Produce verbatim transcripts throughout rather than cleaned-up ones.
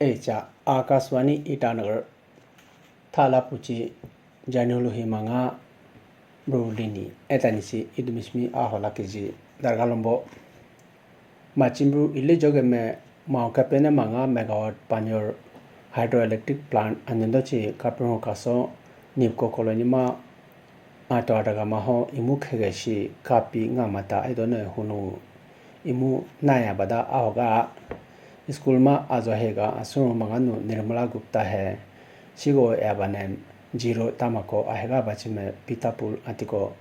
Echa Akashvani Itanagar thala puchi janihulu himanga brulini etani si idumismi ahola kiji dargalombo. Machimbru ili jogeme mao kapene manga megawatt Paniar hydroelectric plant anendo chi Kapirhu kaso NEEPCO colony ma ato atagama ho imu khege shi kapi ngamata aidone hunu imu naya bada ahoga. School ma ajo hega asuru manganu Nirmala Gupta he sigo yabane zero tamako ahega bachime pitapul atiko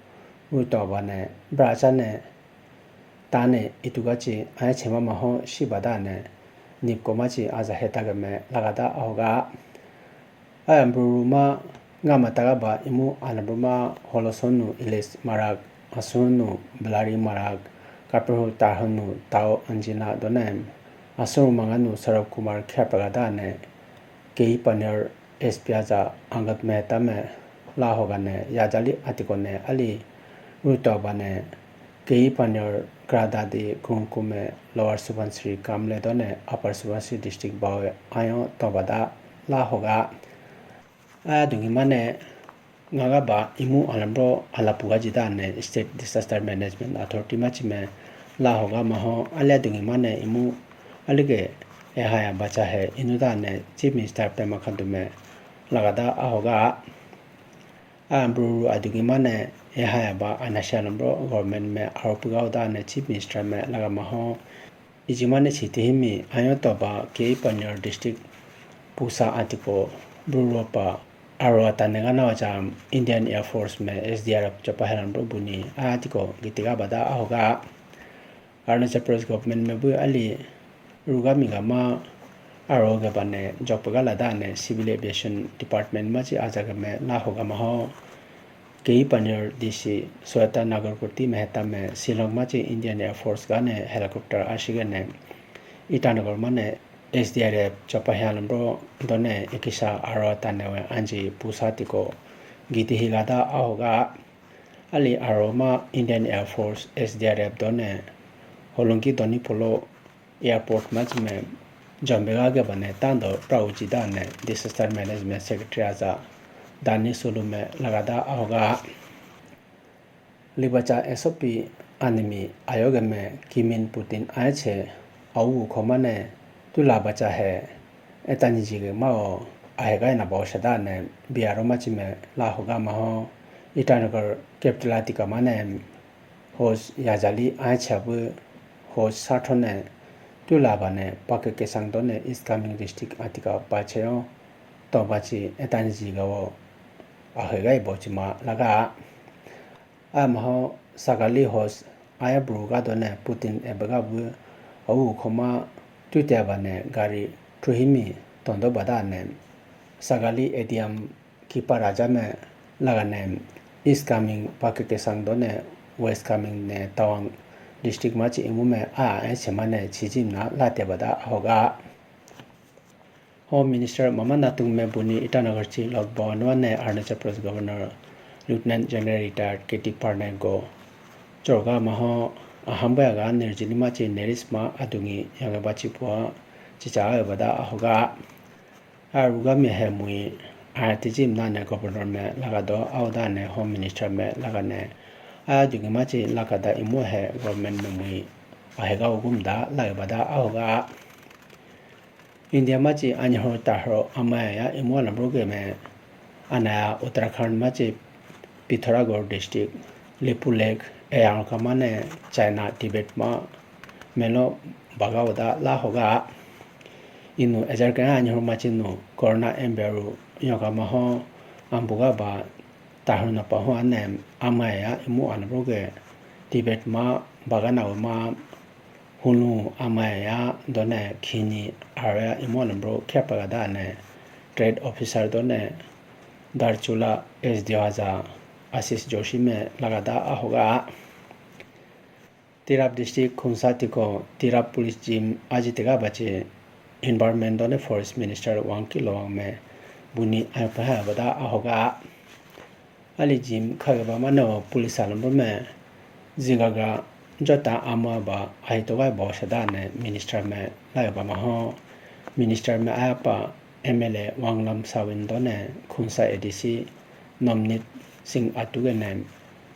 ruto bane bracha ne tane itugachi aya chema maho shibada ne NEEPCO machi aja heta game lagada ahoga. Aya bruru ma ngama taga ba imu alabru ma holosonu Ilis Marak, asunu Blari Marak, Kapirhu Tahanu Tao Anjina donem, asunu manganu Sarab Kumar Khyapagada ne, Kei Paniar S P aja Angad Mehta me lahogane yajali atikone ali ruto bane Kei Paniar Kradadi Kurungkume Lower Subansiri Kamle done Upper Subansiri District bawe ayo tobada lahoga. Aya dungi mane ngaga ba imu alambro alapuga jida ne State Disaster Management Authority machime lahoga maho ali adungi mane imu alige ehaya bacha he inu da ne Chief Minister Pema Khandu me lagada ahoga. Ambruru adugi mane ehaya ba anasha lombro government me aropuga uda ne Chief Minister me lagama ho. Iji mane siti himi ayo toba Kei Panyor District pusa atiko bruru pa aro atane gana wacha Indian Air Force me S D R F chopa helan bro buni atiko gitiga bada ahoga. Arunachal Pradesh government me bu ali rugami gama aro gabane jokpaga lada ne Civil Aviation Department machi ajaga me laho gama ho. Kei Panyor D C Sweta Nagarkoti Mehta me Shillong machi Indian Air Force gane helicopter ashigane Itanagar mane S D R F chopa hialambro done ekisa aro tanewe anji pusa tiko giti higada ahoga. Ali aro ma Indian Air Force S D R F done holongki doni polo airport ma chime jombe ga ge bane tando prauchi dane Disaster Management Secretary aja dani sulume lagada ahoga. Libacha S O P animi ayoge me kimin Putin aiche au khomane tula bacha he etani jige mao ahegai na baushada ne biaro machime lahoga maho. Itanagar capital atika mane hos yajali aicha bu hos sathone tula bane pake kesang done East Kameng district atika pacheyo tobachi etani jiga o ahegai bochima laga. Amaho Sagali hos aya bru ga done Putin ebega bu au khoma tutia bane gari thuhimi tondo bada ne Sagali A D M kipa raja me laga ne East Kameng pake kesang done West Kameng ne Tawang district machi imu me a e chema ne chijim na late bada ahoga. Home Minister Mama Natung me buni Itanagar chi lok bhawan wane Arunachal Pradesh Governor Lieutenant General Retired K T Parnaik go chorga maho ahambaya ga nirjini machi nerisma adungi yanga bachi pua chicha ayobada ahoga. Arugami he mui ayatiji mnane Governor me lagado aoda ne Home Minister me lagane adungi machi lagada imu he government me mui ahega ugumda lagabada ahoga. India machi anihor tahor amaya ya imu alambro game anaya Uttarakhand machi Pithoragarh district Lepu Lake eyang kamane China Tibet ma melo baga oda lahoga. Inu ejar kena anihor machi nu corona emberu yoga maho ambuga ba tahor na paho ane amaya imu alambro ge Tibet ma bagana ma Hulu amaya done khini arya imu alambro khyapagada ne trade officer done Darchula S D O aja Ashish Joshi me lagada ahoga. Tirap district Khunsa tiko Tirap police gym aji tega bache environment done forest minister Wangki Lowang me buni ayapahaya bada ahoga. Ali gym khageba mane o police alambro me zigaga jota ama ba ahitoga bo sada ne minister me lageba maho. Minister me ayapa M L A Wanglam Sawin done Khonsa A D C Nomnit Singh Atu gene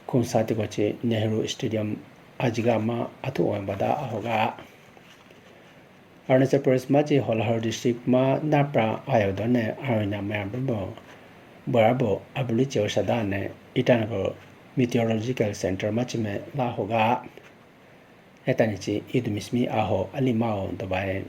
Khonsa tikochi Nehru Stadium ajiga ma athu ombada ahoga. Arunachal Pradesh machi Holahar district ma napra ayo done aroina mayambo borabo abuli cheo sadane Itanagar Meteorological Center machi me la hoga. Etanichi Idumishmi aho alimao dobai.